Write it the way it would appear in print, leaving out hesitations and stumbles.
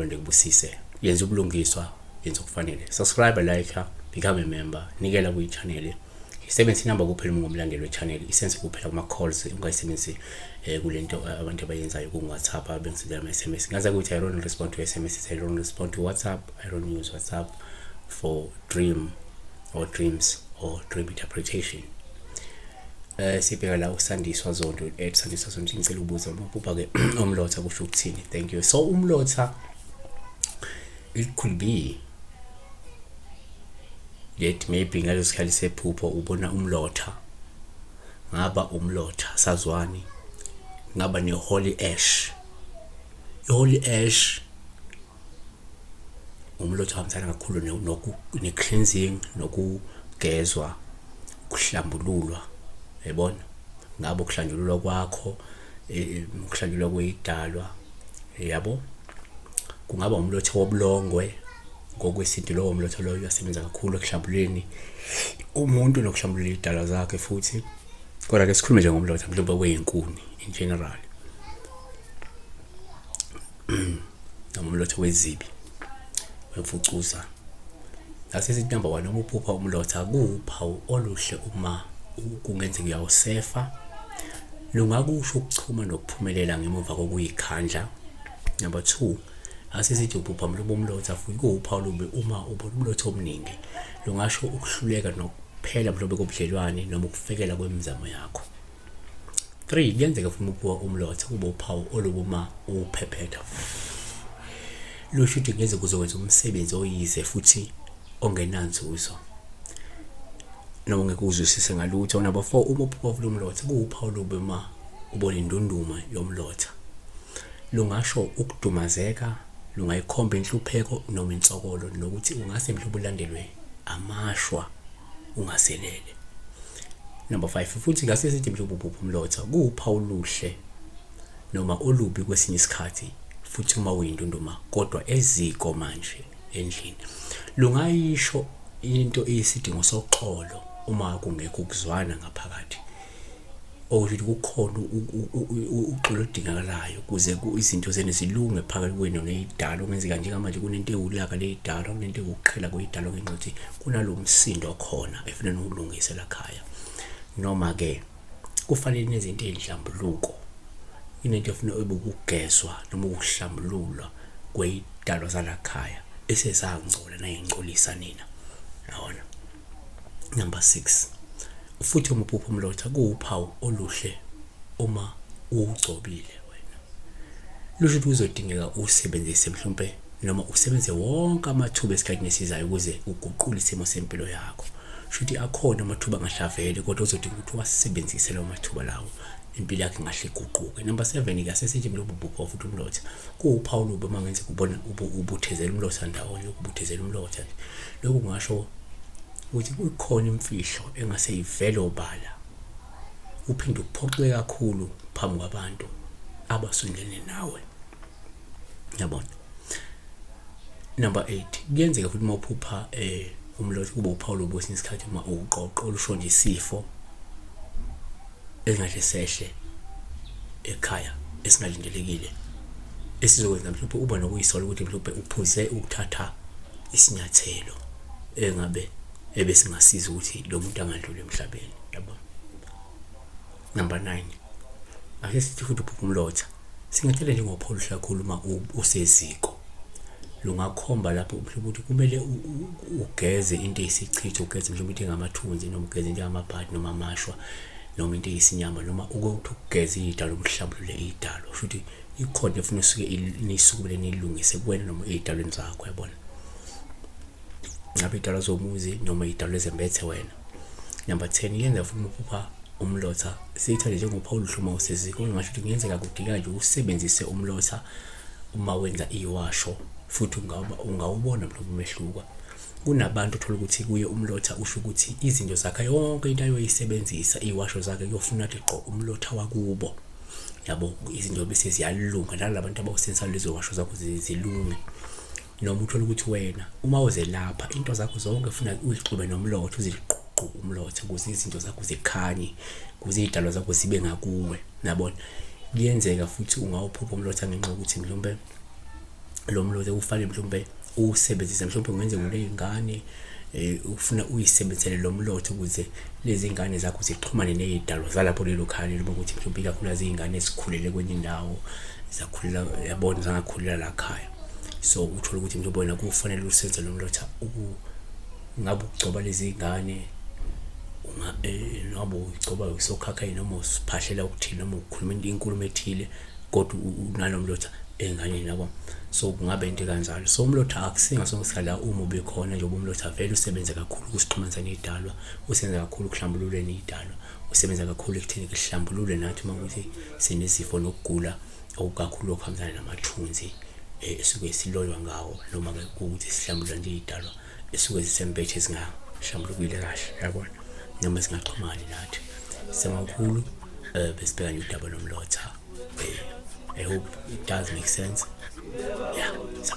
Akulonde kubusise. Yenza ubulungiswa, yenza okufanele. Subscribe, like, become a member, nikela kwi-channel. Isebenzise inamba kuphela uma ungumlandeli we-channel, isenze kuphela kuma-calls, ungayisebenzisi kulento abantu abayenzayo ku-WhatsApp bengisendela ama-SMS. Ngaze ukuthi I don't respond to SMS, I don't respond to WhatsApp, I don't use WhatsApp for dream or dreams or dream interpretation. Sibheka la uSandiswa Zondo at Sandiswa Zondo, ngicela ukubuza uma uphupha ke umlotha kusho ukuthini? Thank you. So umlotha, it could be that maybe ngaleso sikhathi sephupho ubona umlotha, ngaba umlotha sazwani, ngaba ne-holy ash. I-holy ash umlotha ohambisana kakhulu ne-cleansing, nokugezwa, ukuhlambululwa, yabona, ngabe ukuhlanjululwa kwakho, ukuhlanjululwa kweyidalwa, yabo. Kungaba umlotha wobulongwe ngokwesintu, lowo mlotha loyo uyasebenza kakhulu ekuhlambululeni umuntu nokuhlambulula iy'dalwa zakhe futhi. Kodwa ke sikhulume nje ngomlotha mhlawumbe wey'nkuni in general, noma umlotha wezibi wemfucuza. Asithi number 1, uma uphupha umlotha kuwuphawu oluhle uma kungenzeka uyawusefa, lungakusho ukuchuma nokuphumelela ngemuva kokuyikhandla. Number 2, asisithi uphupha mhlobo umlotha futhi kuwuphawu olubi uma ubona umlotha omningi, lungasho ukuhluleka nokuphela mhlobo kobudlelwane noma ukufekela kwemizamo yakho. 3, kuyenzeka futhi uma uphupha umlotha kube uphawu olubi uma uwuphephetha, lusho ukuthi ngeze kuzokwenza umsebenzi oyize futhi ongenanzuzo noma ungeke uzwisise ngalutho. Number 4, uma uphupha umlotha kuwuphawu olubi uma ubona indunduma yomlotha, lungasho ukudumazeka, lungayikhomba inhlupheko noma insokolo, nokuthi ungase mhlawumbe ulandelwe amashwa ungaselele. Number 5, futhi ngase sithi mhlawumbe uphupha umlotha kuwuphawu oluhle noma olubi kwesinye isikhathi futhi uma uyindunduma kodwa eziko manje endlini, lungayisho into eyisidingo soxolo uma kungekho ukuzwana ngaphakathi, okusho ukuthi kukhona uxolo oludingakalayo ukuze izinto zenu zilunge phakathi kwenu ney'dalo. Kungenzeka njengamanje kunento ewulaka ley'dalo, kunento ewukuqhela kwey'dalo ngenxa yokuthi kunalo msindo okhona efuna niwulungise lakhaya. Noma-ke kufanele nezinto ey'nhlambuluko, inento efuna ukugezwa noma ukuhlambululwa kwey'dalwa zalakhaya esezangcola nayingcolisa nina, yabona. Number 6, futhi uma uphupha umlotha kuwuphawu oluhle uma uwugcobile wena, lusho ukuthi kuzodingeka usebenzise mhlawumbe noma usebenze wonke amathuba esikhathini esizayo ukuze uguqule isimo sempilo yakho. Shuthi akhona amathuba angahlavele kodwa uzodinga ukuthi uwasebenzise lawo mathuba lawo, impilo yakhe ingahle iguquke. Number 7, ke asesithi lobu bupha futhi umlotha kuwuphawu olubi uma ngenzeka ubona ubuthezela umlotha ndawonye, ukubuthezela umlotha nje, lokhu kungasho ukuthi kukhona imfihlo engase ivele obala, uphinde uphoxeke kakhulu phambi kwabantu abasondelene nawe, yabona. Number 8, kuyenzeka futhi uma uphupha umlotha kube uphawu olubi kwesinye isikhathi uma uqoqo olusho nje isifo esingahle sehle ekhaya esingalindelekile, esizokwenza mhlawumbe uba nokuyisola ukuthi mhlawumbe uphuze ukuthatha isinyathelo engabe ebesingasiza ukuthi lo muntu angadluli emhlabeni, yabo. Number 9, ake sithi futhi uphupha umlotha, singathela njengophawu oluhle kakhulu uma useziko, lungakhomba lapho mhlawumbe ukuthi kumele ugeze into eyisichitho, ugeze mhlawumbe into engamathunzi, noma ugeze into engamabhadi noma amashwa, noma into eyisinyama, noma ukuthi ugeze idalo, umhlambulule idalo, kusho ukuthi ikhona efuna usuke nisukumele niyilungise kuwena noma ey'dalweni zakho, yabona, ngabe iy'dalwa zomuzi noma iy'dalwa ezembethe wena. Number 10, kuyenzeka futhi uma uphupha umlotha siyithande njengophawu oluhle uma useziko, ngingasho ukuthi kungenzeka kudingeka nje usebenzise umlotha uma wenza iwasho, futhi ungawubona mhlawumbe umehluko. Kunabantu uthola ukuthi kuye umlotha usho ukuthi izinto zakhe yonke into ayoyisebenzisa, iwasho zakhe kuyofuna ukuthi gqo umlotha wakubo, yabo, izinto bese ziyalunga nalabantu abawusebenzisa lezo washo zakho zilunge. Noma uthola ukuthi wena uma uzelapha into zakho zonke ufuna uzixube nomlotha, uziqhuqhu umlotha ukuze izinto zakho zikhanye, ukuze iy'dalwa zakho zibe ngakuwe, yabona. Kuyenzeka futhi ungawuphupha umlotha ngenxa yokuthi mhlawumbe Lo mlotha kufanele mhlawumbe uwusebenzise, mhlawumbe kungenzeka uney'ngane ufuna uyisebenzisele lo mlotha ukuze lezi ngane zakho zixhumane ney'dalwa zalapho lelo khaya lelo, ukuthi mhlawumbe ikakhulukazi iy'ngane ezikhulele kwenye indawo zakhulela, yabona, zangakhulela la khaya. So uthole ukuthi mhlawumbe wena kufanele usebenzise lo mlotha ngabe ukugcoba lezi ngane, noma ugcoba usokhakhayi noma usiphahlela okuthile noma ukhuluma inkulumo ethile, kodwa unalo mlotha ey'nganeni yabo. So kungaba into ekanjalo. So umlotha akusiyo ngaso sonke isikhathi la uma ubekhona, njengoba umlotha vele usebenza kakhulu ukusixhumanisa ney'dalwa, usebenza kakhulu ekuhlambululeni iy'dalwa, usebenza kakhulu ekutheni kuhlambulule nathi uma kuwukuthi sinezifo nokugula okukakhulu okuhambisana namathunzi esuke siloywa ngawo, noma-ke kuwukuthi sihlambulula nje iy'dalwa esuke zisembethe ezingahlambulukile kahle, yabona, noma zingaxhumani nathi. Siyabonga kakhulu. Besibheka nje udaba lomlotha. I hope it does make sense. Yeah. So.